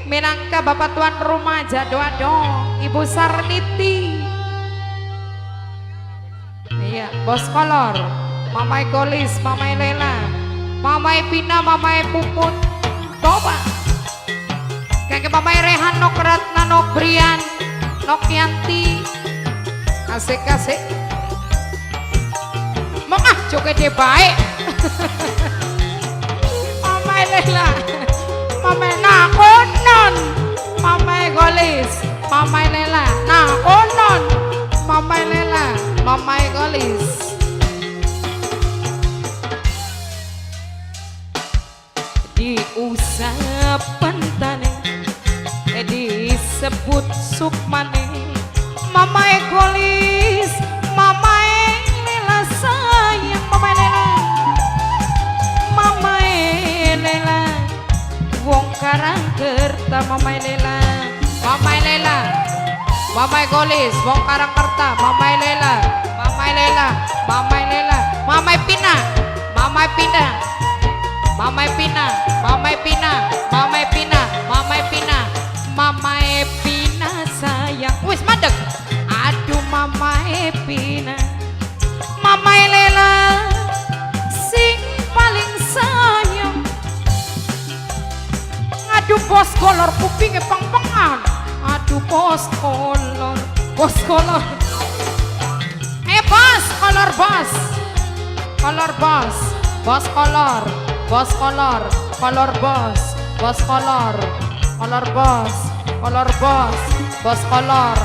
Minangka bapak tuan rumah Jado-ado, Ibu Sarniti. Iya, bos kolor, Mamai Golis, Mamai Lela, Mamai Pina, Mamai Puput, Toba. Kayak Mamai Rehan, Nok Ratna, Nok Brian, Nok Yanti. Asik asik. Mong ah, joget baik. Mamai Lela, Mamai Nakonon, Mamai Golis, Mamai Lela, Nakonon, Mamai Lela, Mamai Golis. Diusap pentane, disebut sukmane, Mamai Golis, Mamai Lela sayang, Mamai Lela, Mamai Lela, wong Karangkerta, Mamai Lela, Mamai Lela, Mamai Golis, wong Karangkerta, Mamai Lela, Mamai Lela, Mamai Lela, Mamai Pina, Mamai Pina, Mamai Pina, Mamai Pina, Mamai Pina, Mamai Pina, Mamai Pina sayang. Wis mandek. Aduh Mamai Pina, Mamai Lela sing paling sayang. Aduh bos kolor kupinge peng-pengan. Aduh bos kolor, bos kolor. Eh bos kolor bos. Kolor bos, bos kolor, bos kolor, kolor bos, bos kolor, kolor bos, kolor bos, bos kolor,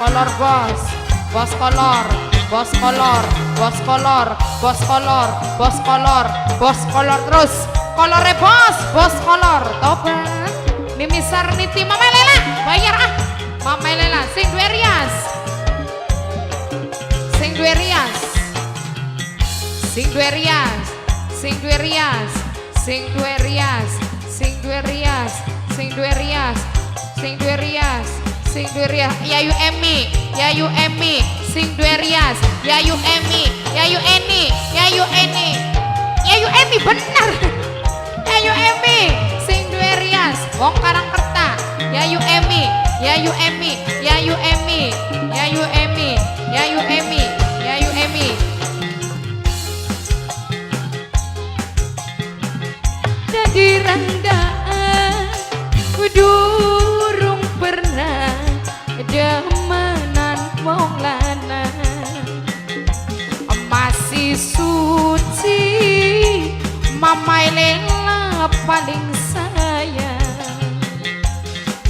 kolor bos, bos kolor, bos kolor, bos kolor, bos kolor, bos kolor, bos kolor terus, kolore bos, bos kolor, tobat. Mimi Sarniti, Mama Lela, bayar ah, Mama Lela, sing duwe rias, sing duwe rias, sing duwe rias, sing duwe rias, sing duwe rias, sing duwe rias, sing duwe rias, sing duwe rias, sing duwe rias, Yayu Emi, Yayu Emi, sing duwe rias, Yayu Emi, Yayu Eni, Yayu Eni, Yayu Emi bener, Yayu Emi, sing duwe rias, wong Karangkerta, Yayu Emi, Yayu Emi, Yayu Emi, Yayu Emi, Yayu Emi, Yayu Emi. Jadi rendaan durung pernah demenan wong lanang, masih suci Mamai Lela paling sayang.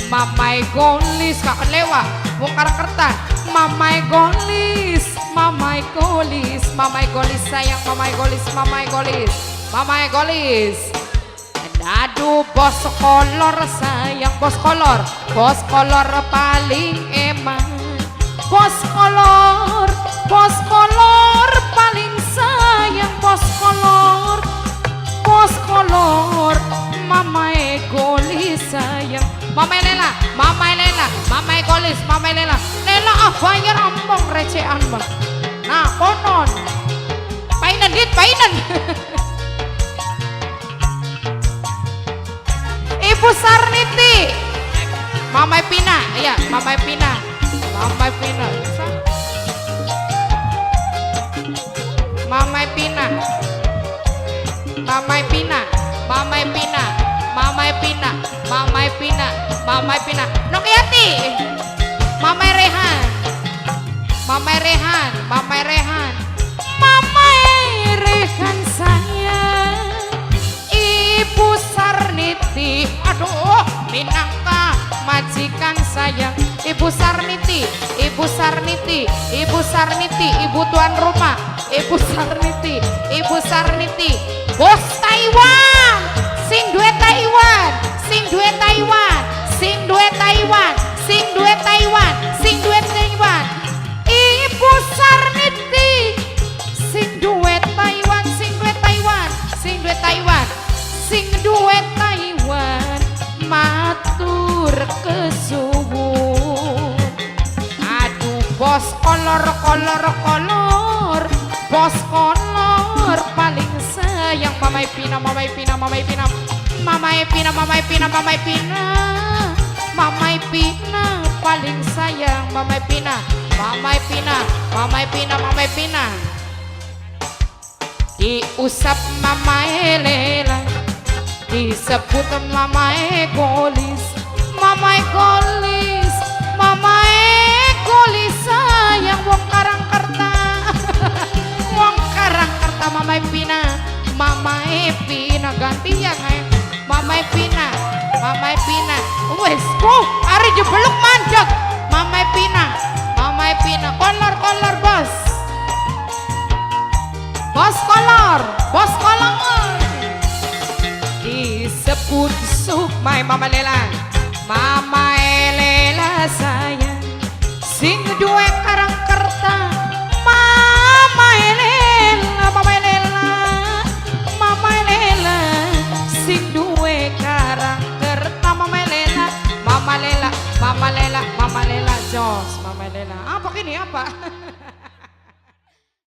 Mamai Golis kak lewa wong Karangkerta, Mamai Golis, Mamai Golis, Mamai Golis sayang, Mamai Golis, Mamai Golis, Mamai Golis. Aduh bos kolor sayang, bos kolor, bos kolor paling eman, bos kolor, bos kolor paling sayang, bos kolor, bos kolor, Mamai Golis sayang, Mamai Lela, Mamai Lela, Mamai Golis, Mamai Lela, Lela ah bayar ambong recehan bang. Nah konon, painan dit painan. Ibu Sarniti, Mamai Pina, iya Mamai Pina, Mamai Pina, Mamai Pina, Mamai Pina, Mamai Pina, Mamai Pina, Mamai Pina, Mamai Pina, Nokyati, Mamai Rehan, Mamai Rehan, Mamai Rehan, Mamai Rehan sayang, Ibu Sarniti, aduh minangka majikan sayang, Ibu Sarniti, Ibu Sarniti, Ibu Sarniti, Ibu tuan rumah, Ibu Sarniti, Ibu Sarniti, bos Taiwan, sing duwe Taiwan, sing duwe Taiwan, sing duwe Taiwan, sing duwe Taiwan, sing duwe Taiwan, Ibu Sarniti, sing duwe Taiwan, sing duwe Taiwan, sing duwe Taiwan, sing duwe Taiwan, matur kesuwun. Aduh bos kolor kolor kolor, bos kolor paling sayang, Mamai Pina, Mamai Pina, Mamai Pina, Mamai Pina, Mamai Pina, Mamai Pina. Mama Pina paling sayang. Mama Pina, Mama Pina, Mama Pina, Mama Pina. Diusap Mama Lela, disebut Mama Golis, Mama Golis, Mama Golis sayang wong Karangkerta, wong Karangkerta. Mama Pina, Mama Pina, gantian ae. Mama Pina, Mama Pina, wes ku ari jebeluk manjak. Mama Pina, Mama Pina, kolor kolor bos. Bos kolor, bos kolor. Disebut Sukmai Mama Lela, Mama Lela sayang. Sing duwe Karangkerta, Mama Lela, Mama Lela, Mama Lela. Sing duwe Karangkerta, Mama Lela, Mama Lela, Mama Lela, Mama Lela, jos, Mama Lela. Apa kini apa?